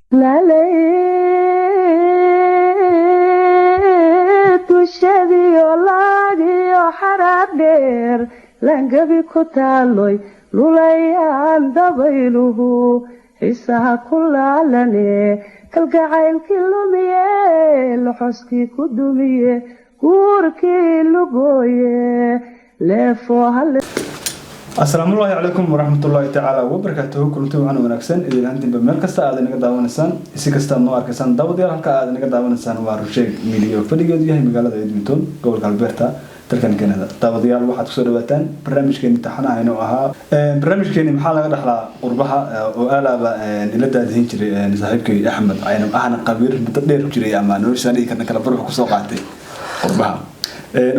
Lalay dushadiyo laagiyo xaraar dheer laangabi ku taaloy lulayaan dabayluhu xiisaha ku laalane kalgacaylkii lumiye, loxoskii ku dumiye, guurkii lugooye leefo. Asalaamullaahi calaykum waraxmatullaahi tacaala wabarakaatuhu. Kulanti wacan wanaagsan idin hantinba meel kasta aad inaga daawanaysaan, si kasta aad noo arkaysaan. Daawadayaal, halka aad inaga daawanaysaan waa Rusheeg Media, fadhigeedu yahay magaalada Edmonton, gobolka Alberta, dalkan Canada. Daawadayaal, waxaad kusoo dhawaataan barnaamijkeeni taxanaha inuu ahaa barnaamijkeeni "Maxaa laga dhaxlaa qurbaha", oo aalaaba ila daadihin jiray saaxiibkay Axmed Caynab, ahna qabiir muddo dheer ku jiray ama noloshaan dhihi karna kala barux kusoo qaatay qurbaha.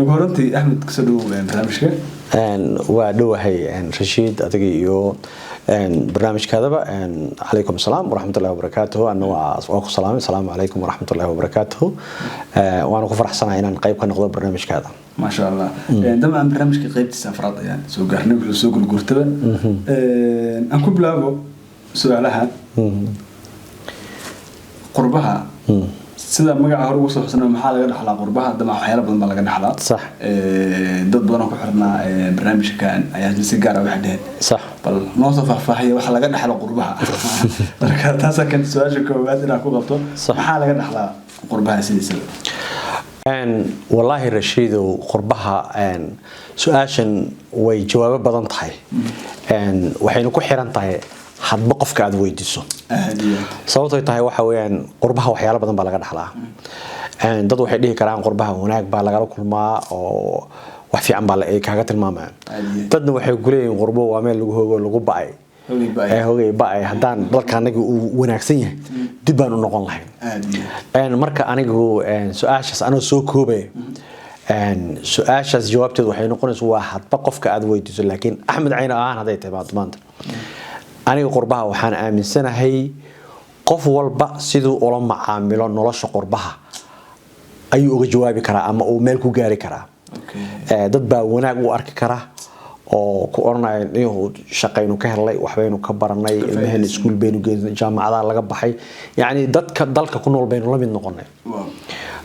Ugu horantii, Axmed, kusoo dhawow barnaamijka. Waa dhowahay, Rashiid, adiga iyo barnaamijkaadaba. Calaykum asalaam waraxmatullahi wabarakaatuhu. Ana waa ku salaamay. Asalaamu calaykum waraxmatullahi wabarakaatuhu. Waana ku faraxsanahay inaan qayb ka noqdo barnaamijkaada. Maasha Allah. Dabcan barnaamijka qaybtiisa afraad ayaan soo gaarnay, wuxuu soo gurgurtaba. Aan ku bilaabo su-aalaha qurbaha. Sida magaca hore ugu soo xusnay, maxaa laga dhaxlaa qurbaha? Dabcan waxyaalo badan baa laga dhaxlaa. Dad badan oo ku xirnaa barnaamijkan ayaa si gaar ah waxay dheheen, "Bal noo soo faahfaahiya waxa laga dhaxlo qurbaha." Marka taasaa keenta su-aasha koowaad inaan ku qabto. Maxaa laga dhaxlaa qurbaha sidiisaba? Wallaahi Rashiidow, qurbaha su-aashan way jawaabo badan tahay, waxayna ku xiran tahay hadba qofka aad weydiiso. Aad iyo aad. Sababtoy tahay waxa weeyaan, qurbaha waxyaalo badan baa laga dhaxlaa. Dad waxay dhihi karaan qurbaha wanaag baa lagala kulmaa oo wax fiican baa ay kaaga tilmaamayaan. Aad iyo aad. Dadna waxay kuleeyihiin qurbo waa meel lagu hogo, lagu ba'ay. Hogay ba'ay. Ee hogay ba'ay. Haddaan dalka anaga uu wanaagsan yahay, dib baan u noqon lahayn. Aad iyo aad. Marka anigu su-aashaas anoo soo koobaya, su-aashaas jawaabteedu waxay noqonaysa waa hadba qofka aad weydiiso. Laakiin Axmed Cayne ahaan hadday tahay maanta aniga qurbaha waxaan aaminsanahay qof walba siduu ula macaamilo nolosha qurbaha ayuu uga jawaabi karaa ama uu meel ku gaari karaa. Dad baa wanaag u arki kara oo ku oranaya, "Inuu shaqaynu ka helnay, waxbaynu ka baranay, ilmaheena iskuul baynu geynay, jaamacadaha laga baxay, yacni dadka dalka ku nool baynu la mid noqonay."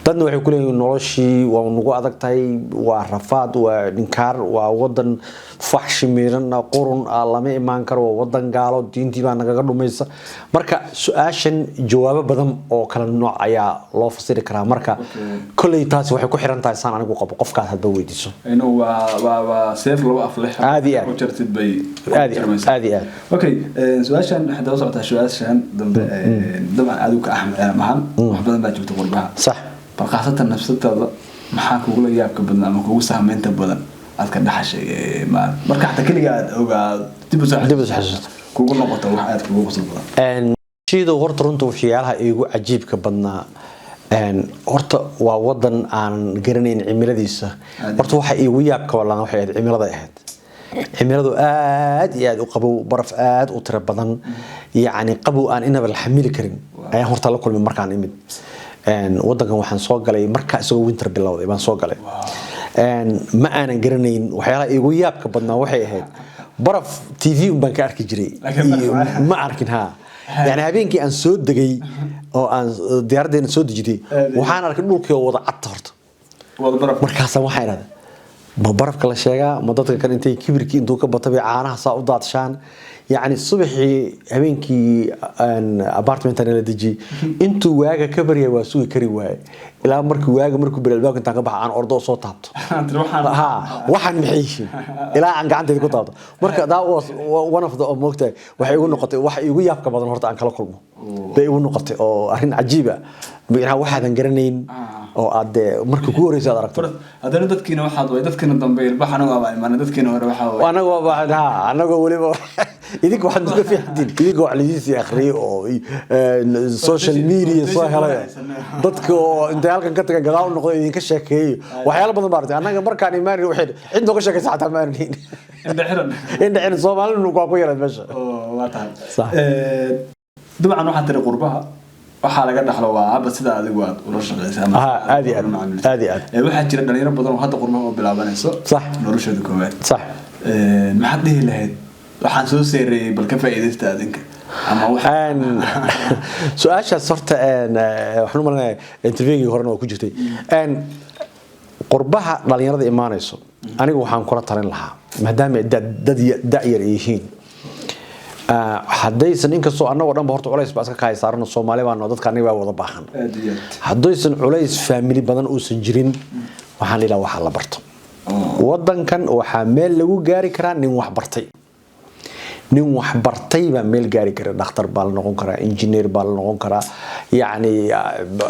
Dadna waxay ku leeyihiin noloshii waa nagu adag tahay, waa rafaad, waa dhinkaar, waa wadan faxshi miiran ah, qurun ah, lama imaan karo, waa wadan gaalo, diintii baa nagaga dhumaysa. Marka su-aashan jawaabo badan oo kala nooc ayaa loo fasiri karaa. Marka kolley taasi waxay ku xiran tahay, saan anigu qabo, qofkaas hadba weydiiso. Inuu waa seef labo af leh. Aad iyo aad. Ku jartid bay Aad iyo aad, jarmaysaa. Aad iyo aad. Okay, su-aashan waxay daba socotaa su-aashan dambe. Dabcan adigu ka Axmed Celam ahaan wax badan baa joogta qurbaha. Bal khaasatan nafsadaada, maxaa kugula yaabka badan ama kugu saameynta badan aad ka dhaxashay, marka xataa keliga aad ogaa dib u soo Dib u soo xasuusto. Kugu noqoto wax aad kugu qosol badan? Shiidow, horta runta waxyaalaha iigu cajiibka badnaa, horta waa wadan aan garanayn cimiladiisa. Horta waxa iigu yaabka badan waxay ahayd cimilada ahayd. Cimiladu aad iyo aad u qabow, baraf aad u tiro badan, yacni qabow aan inaba la xamili karin ayaan horta la kulmay markaan imid. Wadankan waxaan soo galay markaa isagoo winter bilowday baan soo galay. Ma aanan garanayn. Waxyaalaha iigu yaabka badnaa waxay ahayd baraf TV un baan ka arki jiray. Laakiin baraf Ma arkin. Ha, yani habeenkii aan soo degay oo aan diyaaraddeena soo dejitay, waxaan arkay dhulkii oo wada cad horta. Wada baraf. Markaasa waxaan idhahdaa, ma barafka la sheegaa ma dadka kan intay kibirkii intuu ka batay bay caanaha saa u daadshaan? Yacni subaxii habeenkii apartmentan la dejiyey, intuu waaga ka baryay waa sugi kari waaye, ilaa markii waaga markuu beri albaabka intaan ka baxa aan ordo oo soo taabto. Tiri waxaan- Ha, waxaan maxay yihiin, ilaa aan gacantayda ku taabto. Marka that was one of the, moogtahay, waxay igu noqotay wax igu yaabka badan horta aan kala kulmo bay igu noqotay, oo arrin cajiib ah, macnaha waxaadan garanayn oo aad dee marka ku horeysa aad aragto. Haddana dadkiina waxaad way dadkiina dambe ilbax, anagu abaa imaanay, dadkiina hore waxaa waay. Anagoo ha, anagoo weliba idinka waxaad nuga fiicantiin, idinka wax laidiin akhriyay oo social media soo helay, dadka oo intay halkan ka tagan gadaal u noqdo idinka sheekeeyo waxyaalo badan baa aragtay. Annaga markaan imaanayn waxay cid nooga sheekaysa xataa ma aanin. Indha xiran. Indha xiran. Soomaalinu waa ku yaran meesha. Oo waa tahay. Sax. Dabcan waxaa tiri qurbaha waxaa laga dhaxlo waa haba sida adigu aad ula shaqeysa ama Aha, aad iyo aad, ula macaamileysa. Aad iyo aad. Waxaa jira dhalinyaro badan oo hadda qurbaha oo bilaabanayso noloshooda koowaad. Maxaad dhihi lahayd, "Waxaan soo seereeyey, bal ka faa'iidaysta adinka"? Ama wax Su-aashaas horta waxaan u maleynayaa interviewgii horena waa ku jirtay. Qurbaha dhalinyarada imaanayso, anigu waxaan kula talin lahaa, maadaama ay dad da-yar yihiin, haddaysan, inkastoo annagoo dhanba horta culays baa iska kahay saarano, Soomaali baa noo, dadka aniga baa wada baahan. Aad iyo aad. Haddaysan culays family badan uusan jirin, waxaan ilaa waxaa la barto. Wadankan waxaa meel lagu gaari karaa nin wax bartay. Nin wax bartay baa meel gaari kara. Dhakhtar baa la noqon karaa, engineer baa la noqon karaa, yacni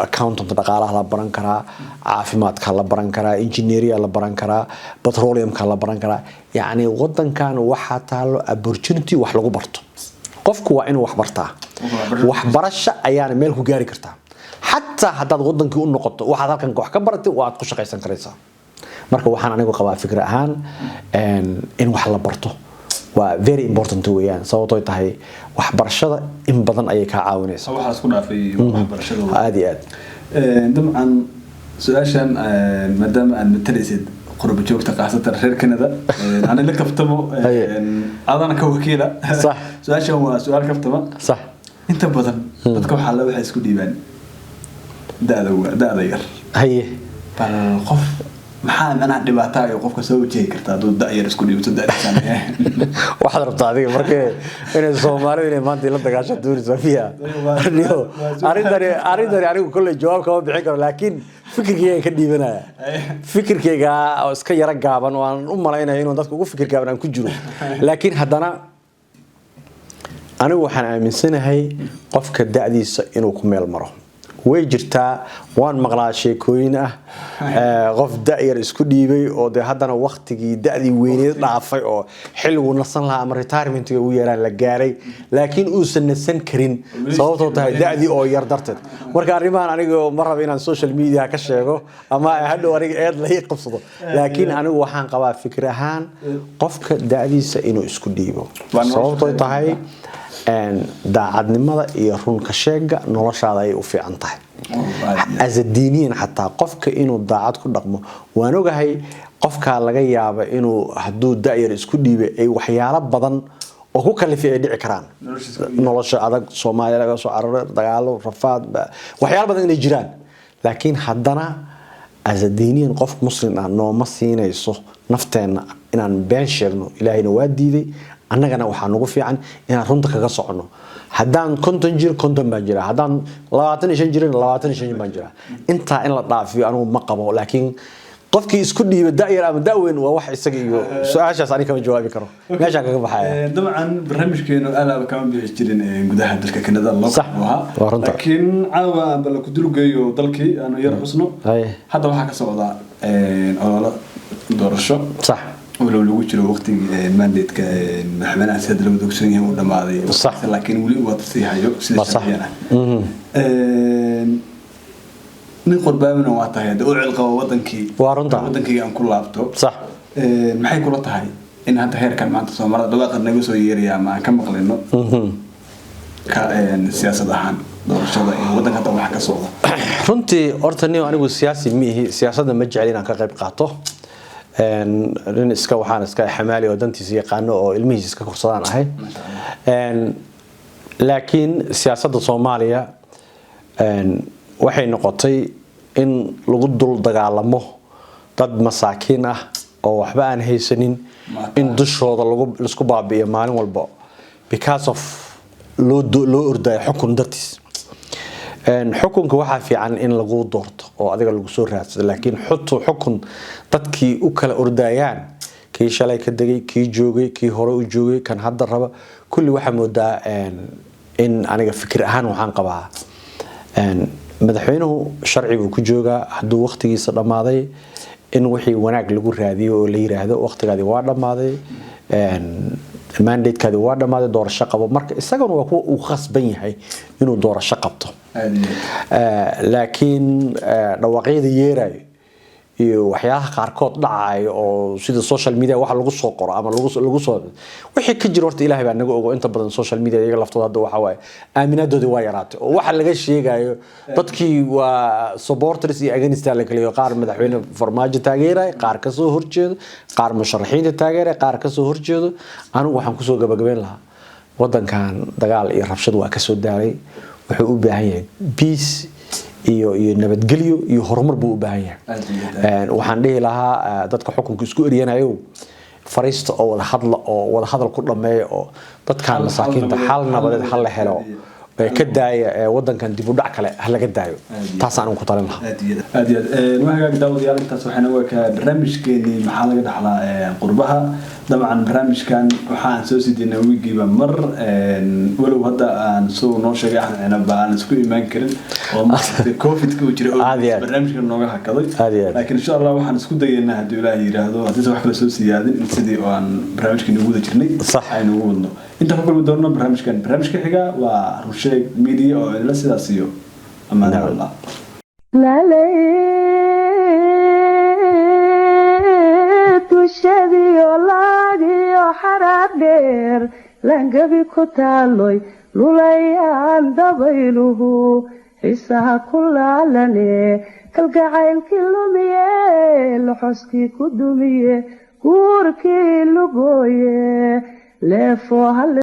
accountant, dhaqaalaha la baran karaa, caafimaadka la baran karaa, engineeria la baran karaa, petroleumka la baran karaa. Yacni wadankan waxaa taalo opportunity wax lagu barto. Qofku waa inuu wax bartaa. Waxbarasho ayaana meel ku gaari kartaa. Xataa haddaad wadankii u noqoto, waxaad halkan wax ka baratay waad ku shaqaysan karaysaa. Marka waxaan anigu qabaa fikir ahaan in wax la barto waa very important weeyaan, sababtoo tahay waxbarashada in badan ayay kaa caawinaysaa. Waxaa isku dhaafay waxbarashada. Aad iyo aad. Dabcan su-aashan, maadaama aad matalaysid qurba joogta, khaasatan reer Canada, ani la kaftamo. Haye. Adana ka wakiila. Sax. Su-aashan waa su-aal kaftama. Inta badan dadka waxaa la waxay isku dhiibaan da-da yar. Bal qof maxaa macnaha dhibaataa ay qofka soo wajihi karta hadduu da yar isku dhiibto da-diisaan? Waxaad rabtaa adiga marka inay Soomaalidu inay maanta la dagaasho doonayso miya? Niyo, arrintani anigu kolley jawaab kama bixin karo, laakiin fikirkayga ka dhiibanaya, fikirkayga oo iska yaro gaaban oo aan u malaynayo inuu dadka ugu fikir gaaban aan ku jiro. Laakiin haddana anigu waxaan aaminsanahay qofka da'diisa inuu ku meel maro. Way jirtaa, waan maqlaa sheekooyin ah qof da'yar isku dhiibay oo dee haddana waktigii da'dii weyneed dhaafay oo xilliguu nasan lahaa ama retirementiga ugu yaraan la gaaray, laakiin uusan nasan karin sababtoo tahay da'dii oo yar darteed. Marka arrimahan aniga ma rabo inaan social media ka sheego ama hadhow aniga eed la ii qabsado, laakiin anigu waxaan qabaa fikir ahaan qofka da'diisa inuu isku dhiibo, Waa nolosha. sababtoo tahay daacadnimada iyo runka sheega noloshaada ayay u fiican tahay. As a diiniyan xataa qofka inuu daacad ku dhaqmo. Waan ogahay qofkaa laga yaaba inuu hadduu da'yar isku dhiibay ay waxyaalo badan oo ku kalifay ay dhici karaan. Noloshiisa. Nolosha adag, Soomaaliya laga soo cararay, dagaalo, rafaad, waxyaalo badan inay jiraan, laakiin haddana as a diiniyan qof muslim ah nooma siinayso nafteenna inaan been sheegno. Ilaahayna waa diiday, annagana waxaa nagu fiican inaan runta kaga soconno. Haddaan 50 jir, 50 baan jiraa. Haddaan 25 jirin, 25 baan jiraa. Intaa in la dhaafiyo anigu ma qabo, laakiin qofkii isku dhiiba da'yar ama da'weyn waa wax isaga iyo su-aashaas aniga kama jawaabi karo, meeshaan kaga baxaya. Dabcan barnaamijkeenu alaaba kama bixi jirin gudaha dalka Canada loo Sax, ahaa. waa runta. Laakiin caawa aan bala ku dulgeeyo dalkii aanu yar xusno. Hadda waxaa ka socda ololo doorasho, walow lagu jiro waqtigii mandate-ka madaxweynaha sida lagu dogson yahay uu dhamaaday. Laakiin weli waa sii hayo sida Waa sax. sharciyan ah. Nin qurbaamina waa tahay, hadda u cilqabo wadankii. Waa runta. Wadankii aan ku laabto. Maxay kula tahay in hadda heerkan maanta Soomaalida dhawaaqa naga soo yeeraya ama aan ka maqlino ka siyaasad ahaan doorashada iyo wadanka hadda waxa ka socda? Runtii horta nin anigu siyaasi ma ihi, siyaasadda ma jecel inaan ka qayb qaato. Nin iska waxaan iska xamaali oo dantiisa yaqaano oo ilmihiisa iska korsadaan ahay. Laakiin siyaasadda Soomaaliya waxay noqotay in lagu dul dagaalamo dad masaakiin ah oo waxba aan haysanin, in dushooda lagu laisku baabi'iyo maalin walba because of loo ordayo xukun dartiis. Xukunka waxaa fiican in lagu doorto oo adiga lagu soo raadsado, laakiin xukun dadkii u kala ordayaan, kii shalay ka degay, kii joogay, kii hore u joogay, kan hadda raba, kulli waxaa moodaa in aniga fikir ahaan waxaan qabaa madaxweynuhu sharci buu ku joogaa. Hadduu waqtigiisa dhammaaday, in wixii wanaag lagu raadiyo oo la yiraahdo waqtigaadi waa dhammaaday, mandate-kaadi waa dhammaaday, doorasho qabo. Marka isaguna waa kuwa uu khasban yahay inuu doorasho qabto. Aad iyo aad. Laakiin dhawaaqyada yeerayo iyo waxyaalaha qaarkood dhacayo oo sida social media waxa lagu soo qoro ama lagu soo wixii ka jira, horta Ilaahay baa naga ogo. Inta badan social media iyaga laftooda hadda waxa waaye aaminaadoodii waa yaraatay oo waxa laga sheegayo dadkii waa supporters iyo against la kala yahay. Qaar madaxweyne Farmaajo taageeraya, qaar ka soo horjeedo, qaar musharaxiinta taageeraya, qaar ka soo horjeedo. Anigu waxaan kusoo gabagabeyn lahaa Wadankan dagaal iyo rabshad waa kasoo daalay. Wuxuu u baahan yahay peace iyo nabadgelyo iyo horumar buu u baahan yahay. Aad iyo aad. Waxaan dhihi lahaa dadka xukunka isku eryanayo, fariista oo wada hadla oo wada hadal ku dhameeya oo dadkan masaakiinta xal xal nabadeed nabadeed hal la helo. Aad iyo Ka daaya wadankan dib u dhac kale ha laga daayo. Aad iyo Taas anigu ku talin lahaa. Aad iyo aad, aad iyo aad. Waa hagaag, daawadayaal, intaas waxayna waa ka barnaamijkeenii "Maxaa laga dhaxlaa qurbaha?" Dabcan barnaamijkan waxaan soo sii deynaa wiigiiba mar, walow hadda aan soo noo sheegay Axmed Cinab aan isku imaan karin oo maaragtay Covid-ka uu jiray oo Aad iyo aad. barnaamijkan nooga hakaday. Aad iyo aad. Laakiin insha Allah waxaan isku dayeynaa, haddii Ilaahay yiraahdo, haddiise wax kale soo siyaadin, in sidii oo aan barnaamijkeeni ugu wada jirnay aynu ugu wadno. Intaan ku kulmi doono barnaamijkan barnaamijka xiga, waa Rusheeg Media oo idinla sidaas iyo amaan Allah. Lalay dushadiyo laagiyo xaraar dheer laangabi ku taaloy lulayaan dabayluhu xiisaha ku laalane, kalgacaylkii lumiye, loxoskii ku dumiye, guurkii lugooye, leefoo hal.